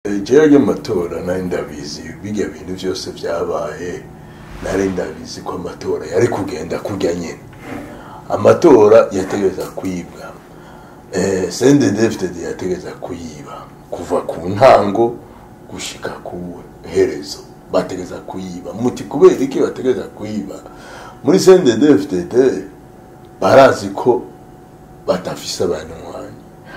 Jewe ry'amatora nari ndabizi, birya bintu vyose vyabaye nari ndabizi ko amatora yari kugenda kurya nyene. Amatora yategereza kwibwa, CNDD-FDD yategereza kuyiba kuva ku ntango gushika ku herezo, bategereza kuyiba. Muti kubera iki bategereza kuyiba? Muri CNDD-FDD barazi ko batafise abanywanyi.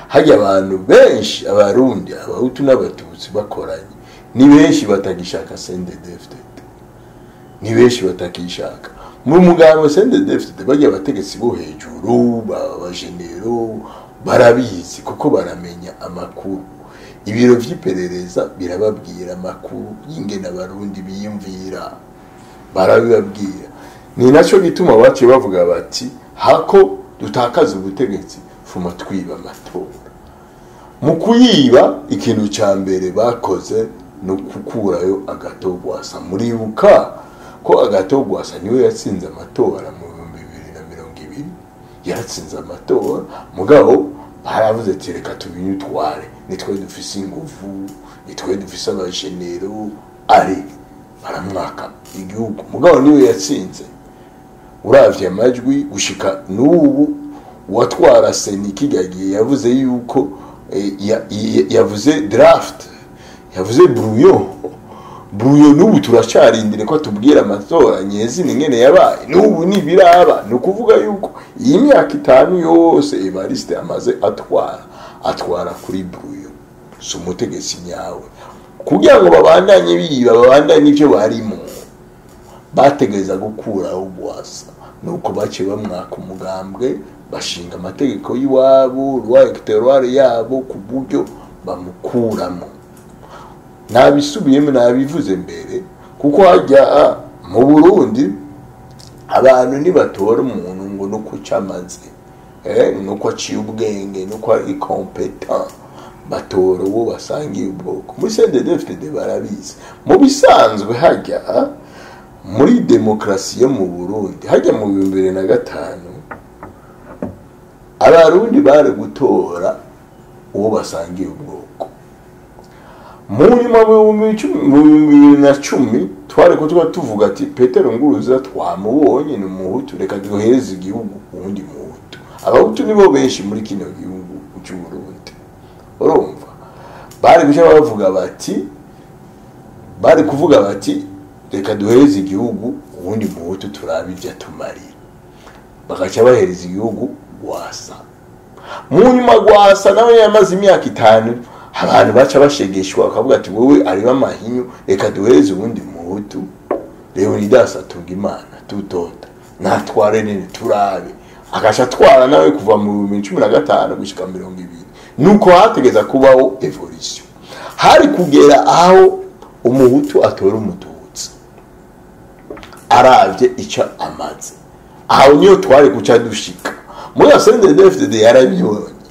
Harya abantu benshi, Abarundi, Abahutu n'Abatutsi bakoranye, ni benshi batagishaka CNDD-FDD, ni benshi batakishaka mu mugambo CNDD-FDD. Barya abategetsi bo hejuru, abajenero, barabizi kuko baramenya amakuru. Ibiro vy'iperereza birababwira amakuru y'ingene Abarundi biyumvira, barabibabwira. Ni naco gituma baciye bavuga bati: "Hako dutakaza ubutegetsi, fuma twiba amatora." Mu kuyiba, ikintu ca mbere bakoze ni ukukurayo Agathon Rwasa. Muribuka ko Agathon Rwasa niwe yatsinze amatora mu 2020, yaratsinze amatora. Mugabo baravuze ati: "Reka tubitware, nitwe dufise inguvu, nitwe dufise abajenero." Ari baramwaka igihugu, mugabo niwe yatsinze. Uravye amajwi gushika n'ubu, uwatwara CENI kirya gihe yavuze yuko yavuze draft, yavuze brouillon. Brouillon n'ubu turacarindire ko atubwira amatora nyezina ingene yabaye, n'ubu ntibiraba. Ni ukuvuga yuko iyi myaka 5 yose Evariste amaze atwara, atwara kuri brouillon, si umutegetsi nyawe. Kugira ngo babandanye biba, babandanye ivyo barimo, bategereza gukuraho Rwasa. Nuko baciye bamwaka umugambwe, bashinga amategeko y'iwabo, loi électorale yabo, ku buryo bamukuramo. Nabisubiyemo, nabivuze mbere, kuko hajya mu Burundi abantu ntibatora umuntu ngo nuko ucamaze, nuko aciye ubwenge, nuko ari compétent. Batora uwo basangiye ubwoko. Muri CNDD-FDD barabizi. Mu bisanzwe hajya muri demokarasi yo mu Burundi, hajya mu 2005, Abarundi bari gutora uwo basangiye ubwoko. Mu nyuma, mu 2010, twari ko tuba tuvuga ati: "Petero Nkurunziza twamubonye, ni Umuhutu, reka duhereze igihugu uwundi Muhutu." Abahutu nibo benshi muri kino gihugu cy'u Burundi. Urumva, bari guca bavuga bati, bari kuvuga bati: "Reka duhereze igihugu uwundi Muhutu, turabe ibyo atumarira." Bagaca bahereza igihugu Rwasa. Mu nyuma Rwasa nawe yamaze imyaka 5, abantu baca bashegeshwa, bakavuga ati: "Wowe arimo amahinyu, reka duhereze uwundi Muhutu, Leonidas Hatungimana, tutota natware nini turabe." Agaca atwara nawe kuva mu 2015 gushika 20. Nuko hategeza kubaho évolution, hari kugera aho Umuhutu atora Umututsi aravye icyo amaze. Aho niyo twari guca dushika. Muri CNDD-FDD yarabibonye,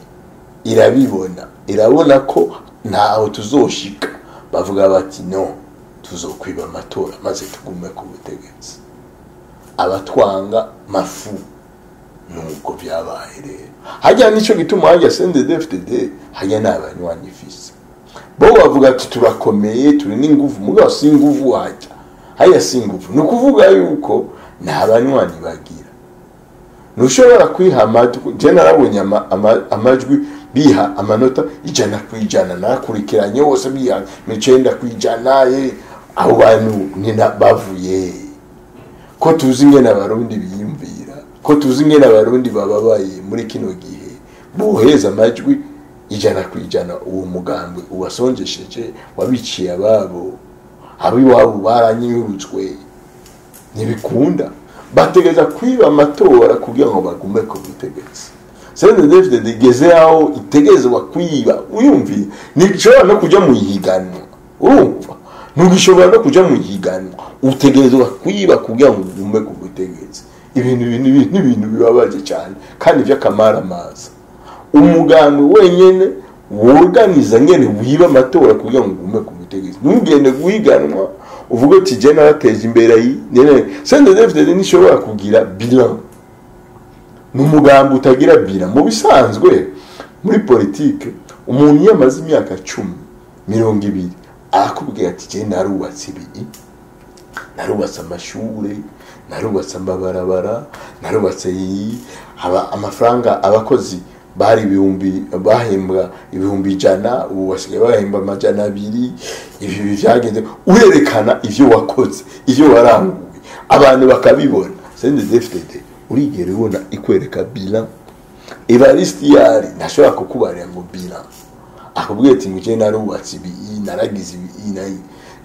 irabibona, irabona ko ntaho tuzoshika. Bavuga bati: "No tuzokwiba amatora maze tugume ku butegetsi, abatwanga mafu." Nuko byabaye rero. Hajya nico gituma hajya CNDD-FDD hajya n'abanywanyi ifise. Bo bavuga ati: "Turakomeye, turi n'inguvu." Mugabo si inguvu, hajya hajya si inguvu. Ni ukuvuga yuko nta banywanyi bagira. Ntushobora kwiha amajwi. Je narabonye amajwi biha amanota 100%, nakurikiranye hose biha 90%. Abo bantu nina bavuye ko tuzi ingene Abarundi biyumvira, ko tuzi ingene Abarundi bababaye muri kino gihe, boheza amajwi 100% uwo mugambwe ubasonjesheje, wabiciye ababo, abiwabo baranyurutswe? Ntibikunda. Bategereza kwiba amatora kugira ngo bagume ku butegetsi. CNDD-FDD igeze aho itegerezwa kwiba. Uyumviye, ntigishobora no kuja mu ihiganwa. Urumva, ntugishobora no kuja mu ihiganwa, utegerezwa kwiba kugira ngo ugume ku butegetsi. Ibintu n'ibintu bibabaje cyane kandi vy'akamaramaza. Umugambi wenyene worganiza ngene wiba amatora kugira ngo ugume ku butegetsi, ntugende guhiganwa uvuge uti: "Je narateje imbere ayi nene." CNDD-FDD ntishobora kugira bilan, ni umugambi utagira bilan. Mu bisanzwe muri politike, umuntu iyo amaze imyaka 10 20 arakubwira ati je narubatse ibi, narubatse amashure, narubatse amabarabara, narubatse iyi, haba amafaranga abakozi bari ibihumbi bahembwa 100,000, ubu basigaye bahemba 200, ibi byagenze. Urerekana ivyo wakoze, ivyo waranguye, abantu bakabibona. CNDD-FDD urigera ubona ikwereka bilan? Evariste yari ntashobora kukubarira ngo bilan, akubwira ati ngo narubatse ibi, naragize ibi, nayi,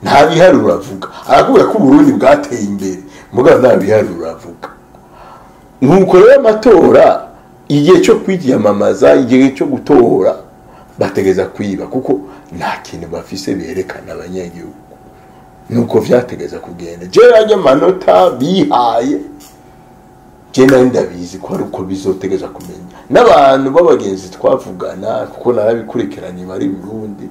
nta biharuro avuga. Arakubwira ko Burundi bwateye imbere, mugabo nta biharuro avuga. Nuko rero amatora, igihe cyo kwiyamamaza, igihe cyo gutora, bategeza kwiba kuko nta kintu bafise berekana abanyagihugu. Nuko vyategeza kugenda. Je rajya amanota bihaye, je nari ndabizi ko ari uko bizotegeza kumenya. N'abantu b'abagenzi twavugana, kuko narabikurikiranye bari Burundi,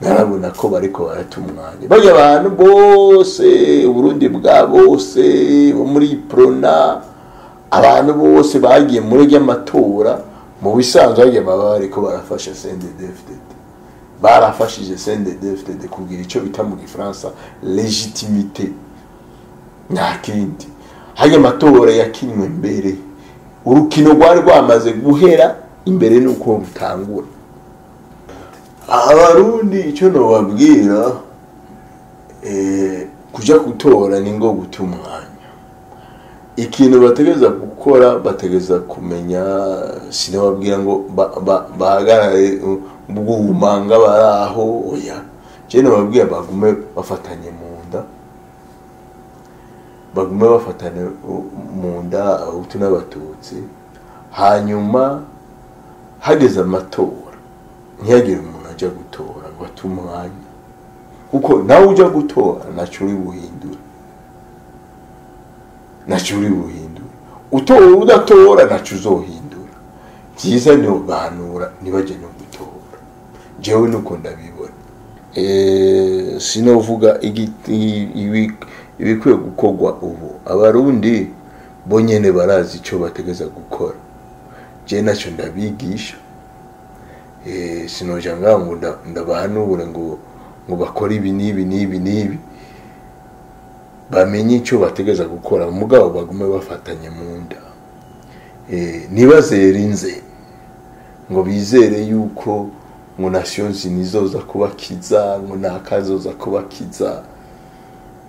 narabona ko bariko baratumwanya. Bajya abantu bose, Burundi bwa bose bo muri Prona, abantu bose bagiye muri ry'amatora, mu bisanzwe bagiye baba bariko barafasha CNDD-FDD. Barafashije CNDD-FDD kugira ico bita mu Gifaransa légitimité, nta kindi. Hajya amatora yakinwe mbere, urukino rwari rwamaze guhera imbere nuko rutangura. Abarundi icyo nobabwira, kuja gutora ni ngo guta umwanya. Ikintu bategeza gukora, bategeza kumenya, sinababwira ngo bahagarare bwumanga baraho, oya. Je nababwira bagume bafatanye mu nda, bagume bafatane mu nda, Abahutu n'Abatutsi. Hanyuma hageze amatora, ntihagire umuntu ajya gutora ngo ate umwanya, kuko nawe ujya gutora ntacyo uri buhindure, ntacyo uri buhindure. Utora udatora ntacyo uzohindura. Byiza ni ubanura ntibajye no gutora. Jewe nuko ndabibona. Sinovuga ibikwiye gukorwa ubu. Abarundi bo nyene barazi icyo bategeza gukora. Je nacyo ndabigisha. Sinoja ngaho ngo ndabahanure ngo bakore ibi n'ibi n'ibi n'ibi, bamenye icyo bategeza gukora, mugabo bagume bafatanye mu nda. Ntibazere inze ngo bizere yuko ngo Nations Unies izoza kubakiza, ngo nakazoza kubakiza.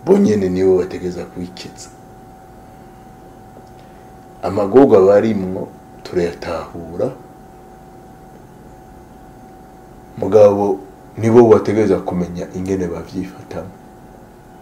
Bo nyene nibo bategeza kwikiza. Amagorwa barimwo turayatahura, mugabo nibo bategeza kumenya ingene bavyifatamo.